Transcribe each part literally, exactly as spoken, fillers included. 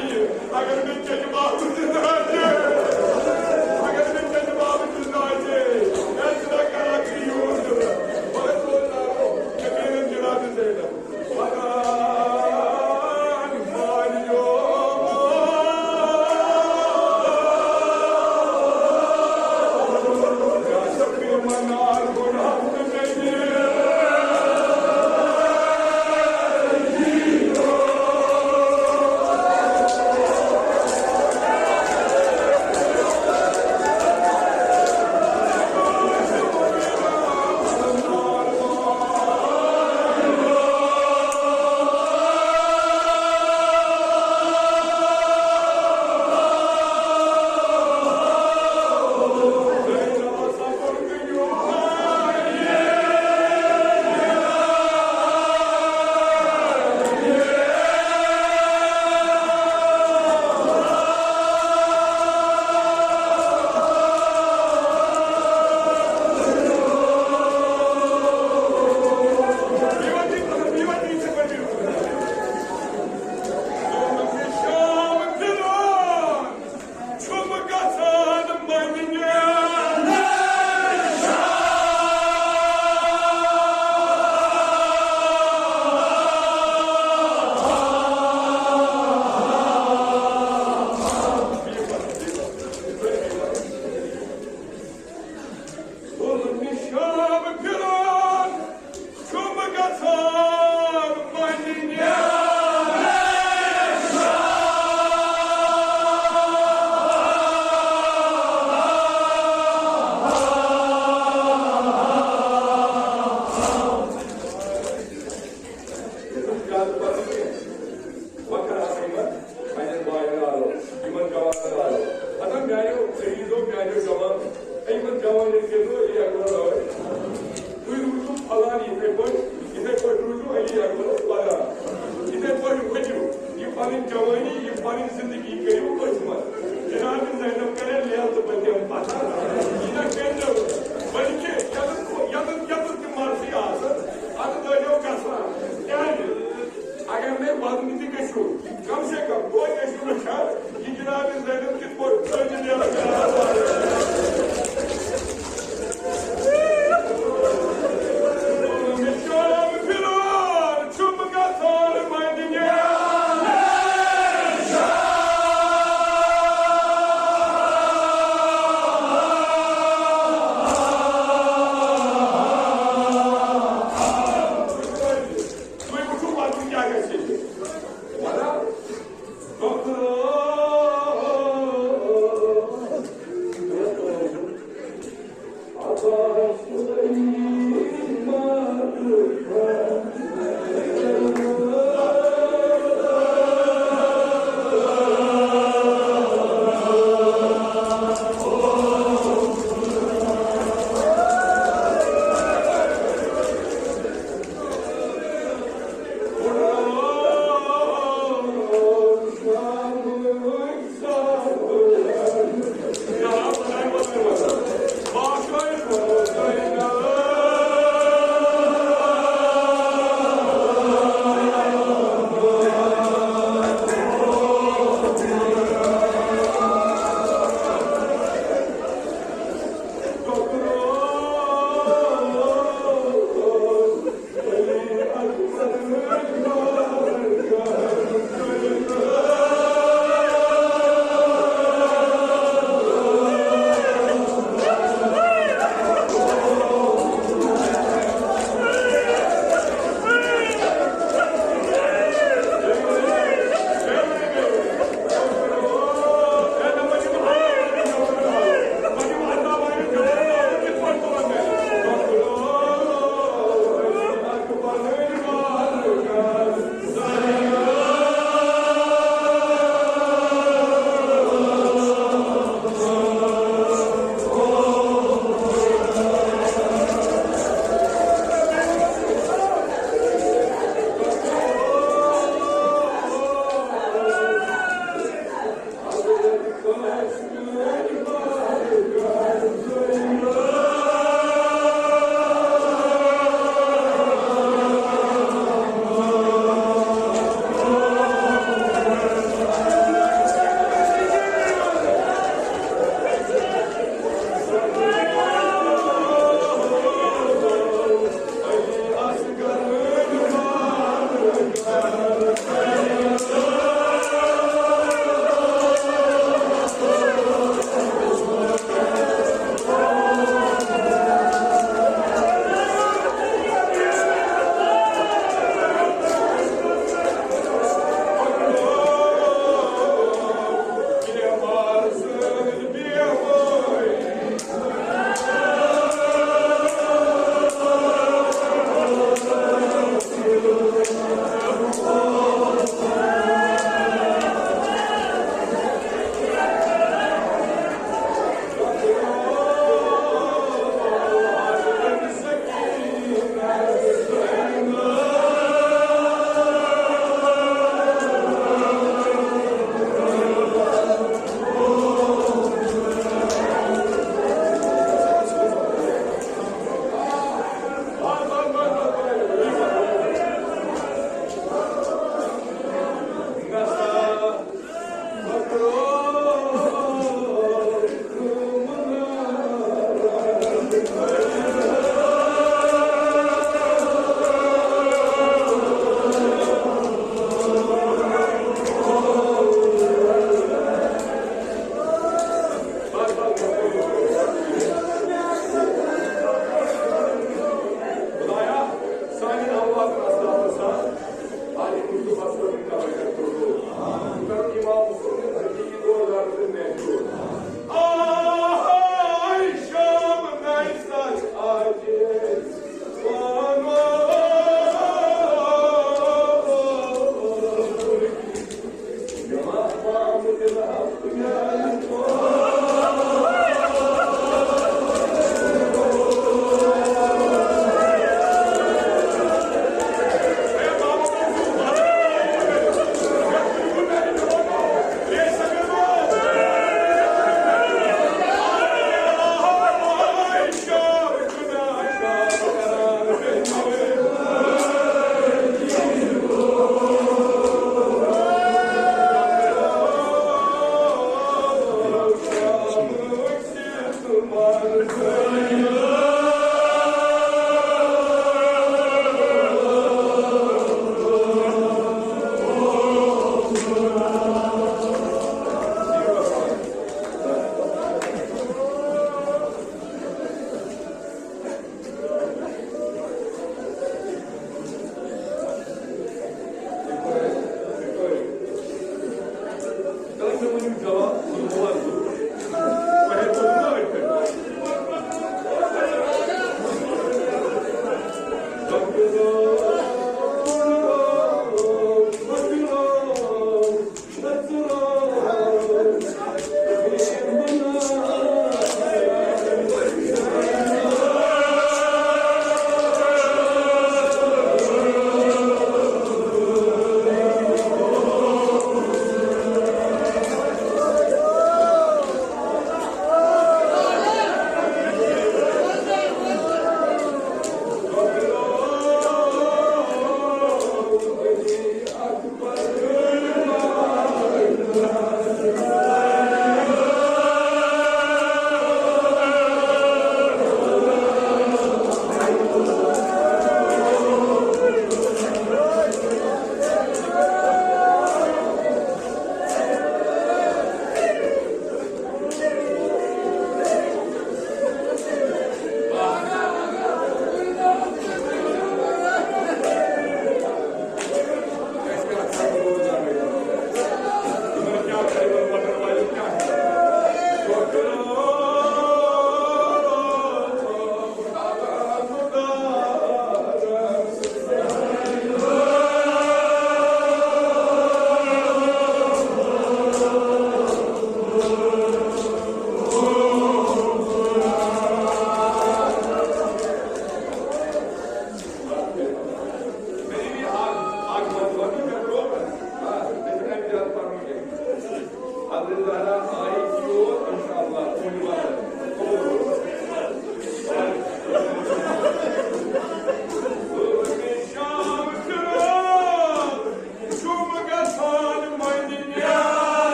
اگر مےٚ چیٚچہِ بابہٕ زِندٕ آسہِ، اگر مےٚ چیٚچہِ بابہٕ زِندٕ آسہِ، مےٚ چھُنہ کران ژٕ یوٗت زِندٕ۔ مگر بہٕ اوسُس دَپان، مےٚ پیٚیہِ نہٕ جناب زینب۔ خۄداے مالیو۔ یِمن جوانن کیٛاہ گوٚو؟ یہِ اَکھ وَنو أسۍ۔ تُہۍ روٗزِو پھلان یِتھَے پٲٹھۍ، یِتھَے پٲٹھۍ روٗزِو علی اکبرس پگاہ۔ یِتھَے پٲٹھۍ ؤتھِو، یہِ پنٕنۍ جوٲنی، یہِ پنٕنۍ زندگی کٔرِو أتھۍ منٛز۔ جناب زینب کرن لیل تہٕ بہٕ دِمہٕ پتھر۔ یہِ نہ کٔرۍ نہٕ، بلکہِ یَتَتھ، یَتَتھ، یَتَتھ تہِ مرضی آسن، اَتَتھ ٲسۍزیو گژھان۔ کیٛازِ؟ اگر نے ودنہِ تہِ گژھو، کم سے کم توتہِ ٲسِو وٕچھان، یہِ جناب زینب کِتھ پٲٹھۍ ژٔج نیران۔ مےٚ چھُ پھِران، چھُم گژھان مدنہِ۔ تُہۍ وٕچھِو پتہٕ کیٛاہ گژھِ ییٚتہِ۔ وَنان، ڈاکٹر،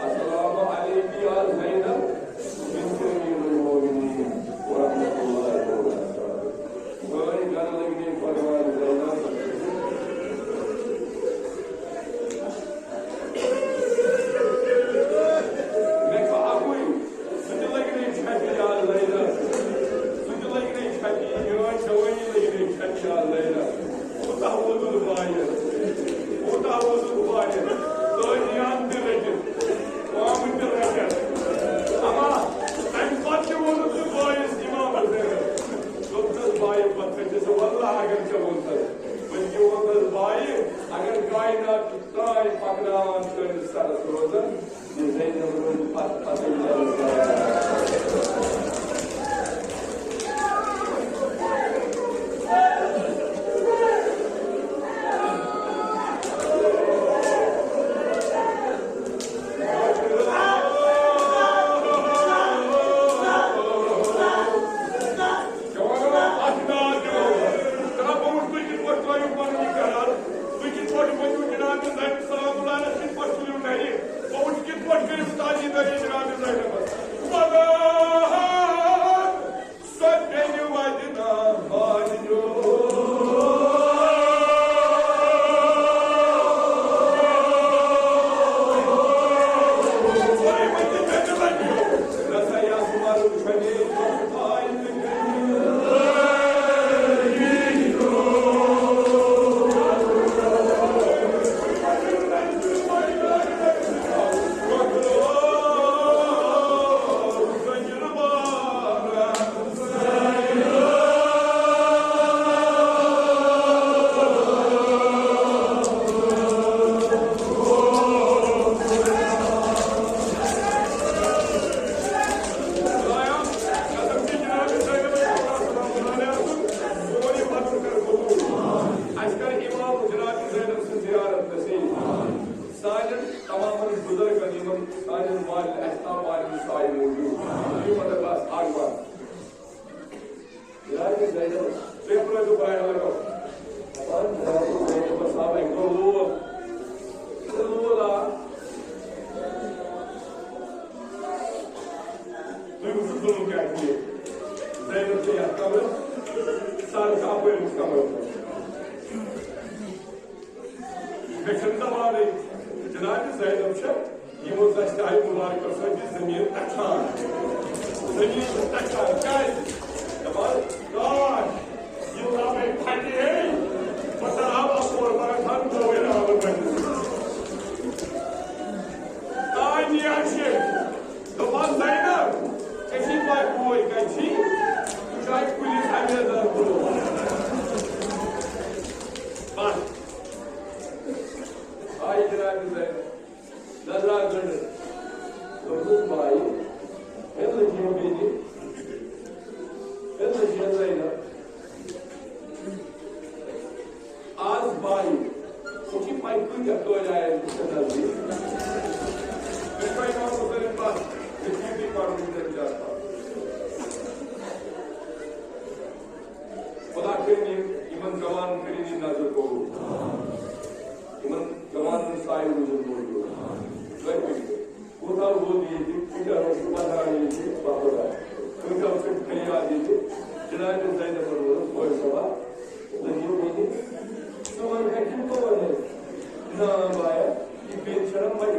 السلام علیکی یا زینب بنت امیر المومنین ورحمۃ اللہ وبرکاتہ۔ سٲنۍ گرٕ لٔگۍ نہٕ فرمان زینب۔ مےٚ چھُ اَکُے، سُہ تہِ لٔگۍ نہٕ چھَکہِ یا زینب، سُہ تہِ لٔگۍ نہٕ چھَکہِ، میٛٲنۍ جوٲنی لٔگۍ نہٕ چھَکہِ یا زینب۔ کوٗتاہ ووتُس بایَس، کوٗتاہ ووتُس بایَس، تٲجیان تہِ رٔٹِتھ، قومہٕ تہِ رٔٹِتھ۔ اَما تَمہِ پَتہٕ تہِ ووٚنُس بہٕ بٲیِس اِمام حُسینَس، دوٚپنَس، بایہِ، پَتہٕ کھٔتِس، واللہ اگر ژےٚ ووٚنتَس، بلکہِ ووٚنُس بایہِ، اگر کائنات تام پَکناوان سٲنِس سَرَس روزَن، یہِ زینب روزِ پَتہٕ پَتَے زینب۔ جوانو، اکھ ناد دِمو۔ جناب، بہٕ وٕچھٕ تُہۍ کِتھ پٲٹھۍ ترٲیِو پنُن یہِ قرار، تُہۍ کِتھ پٲٹھۍ ؤنِو جناب زینب سلام اللہس کِتھ پٲٹھۍ تُلِو نرِ، بہٕ وٕچھٕ کِتھ پٲٹھۍ کٔرِو تاجی دٲری جناب زینبس۔ وَلَا سۄ بیٚنہِ وَدِ نہ مانیو۔ اَسہِ کَرِ اِمام جناب زینب سٕنٛز زیارت نصیب۔ سانٮ۪ن تمامَن بُزرگَن، یِمَن سانٮ۪ن والٮ۪ن، اَسہِ تام والٮ۪ن سایہِ موٗجوٗد۔ یِمَن بس اَکھ بس۔ جناب زینب، تُہۍ پرٛٲرِو برٛایہِ لگو۔ دَپان، جناب زینب صاحب، اَکہِ دۄہ لول۔ تہٕ لول آو۔ تُہۍ وٕچھِو ظُلُم کیٛاہ چھُ ییٚتہِ۔ زینب چھِ یَتھ کمرَس، سَر چھُ اَپٲرِمِس کمرَس منٛز۔ مےٚ چھَنہٕ زبانٕے۔ جناب زینب چھےٚ یِمو دستہِ آیہِ مُبارکَس سۭتۍ زٔمیٖن تَچھان۔ زٔمیٖن چھِ تَچھان۔ کیٛازِ؟ دَپان، کاش، یہِ لَبَے پھَٹہِ ہے، بہٕ تَرٕ ہا اَپور، مگر تھَن بوے راوُن پنٛنِس۔ تانۍ نیر چھِ۔ دَپان، زینب، ژےٚ چھِی پَے بوے کَتہِ چھی؟ سُہ چھُ اَتہِ کُلِس اَمہِ اَندَر بوے۔ بَس۔ آیہِ جناب زینب۔ نظرا گنڈ۔ دوٚپُس، بایہِ، ہے لٔجِم بیٚنہِ، ہے لٔجِم زینب۔ آز بایہِ، ژےٚ چھِ پَے کۭتیٛاہ کورِ آیَس بہٕ ژےٚ نزدیٖک؟ مےٚ چھُ پَے، امام حسین ییٚتہِ، بِچارٕ اوس وَدان ییٚتہِ، بَپُرا۔ کٲنٛسہِ اوس فریاد ییٚتہِ، جناب زینبَن ووٚنُس، "کورِ صٲبا، زٔمیٖن میٛانہِ، ژٕ وَن کَتہِ چھُم کور ہے؟" "نا بایا، یہِ بیٚیہِ چھَنہٕ